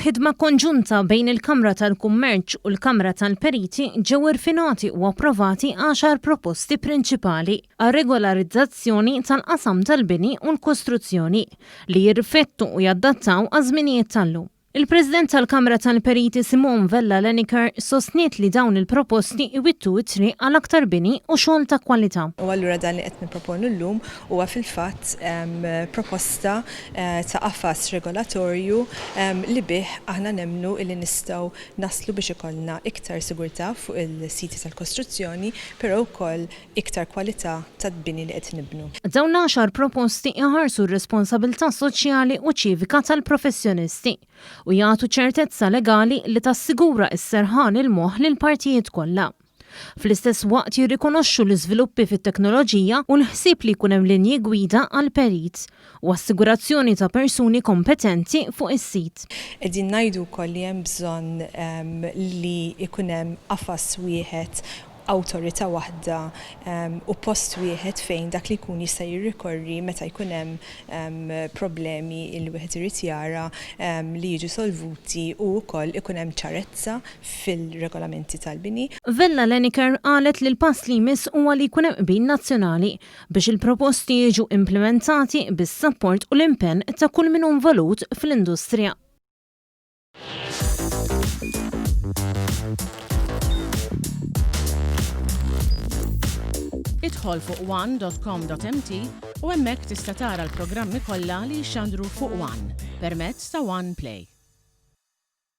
F'ħidma konġunta bejn il-Kamra tal-Kummerċ u l-Kamra tal-Periti ġew irfinati u approvati għaxar proposti prinċipali għar-regolarizzazzjoni tal-qasam tal-bini u l-kostruzzjoni li jirriflettu u jadattaw għaż-żminijiet tal-lum. Il-President tal-Kamra tal-Periti Simone Vella Lenicker sostniet li dawn il-proposti iwittu t-triq għal aktar bini u xogħol ta' kwalità. U allura dan li qed nipproponu llum huwa fil-fatt proposta ta' qafas regolatorju li bih aħna nemmnu li nistgħu naslu biex ikollna iktar sigurtà fuq il-siti tal-kostruzzjoni, però wkoll iktar kwalità tal-bini li qed nibnu. Dawn l-għaxar proposti jħarsu r-responsabilità soċjali u ċivika tal-professjonisti u jagħtu ċertezza legali li tassigura s-serħan il-moħħ lill-partijiet kollha. Fl-istess waqt jirrikonoxxu l-iżviluppi fit-teknoloġija u l-ħsieb li jkun hemm linji gwida għall-perit u assigurazzjoni ta' persuni kompetenti fuq is-sit. Qegħdin ngħidu wkoll li hemm bżonn li jkun hemm qafas wieħed awtorità waħda u post wieħed fejn dak li jkun jista' jirrikorri meta jkun hemm problemi li wieħed irid jara li jiġu solvuti u wkoll ikun hemm ċarezza fil-regolamenti tal-bini. Vella Lenicker qalet li l-pass li jmiss huwa li jkun hemm qbil nazzjonali biex il-proposti jiġu implimentati bis-sapport u l-impenn ta' kull min hu involut fl-industrija. Idħol fuq one.com.mt u hemmhekk tista' tara l-programmi kollha li jixxandru fuq One permezz ta' One Play.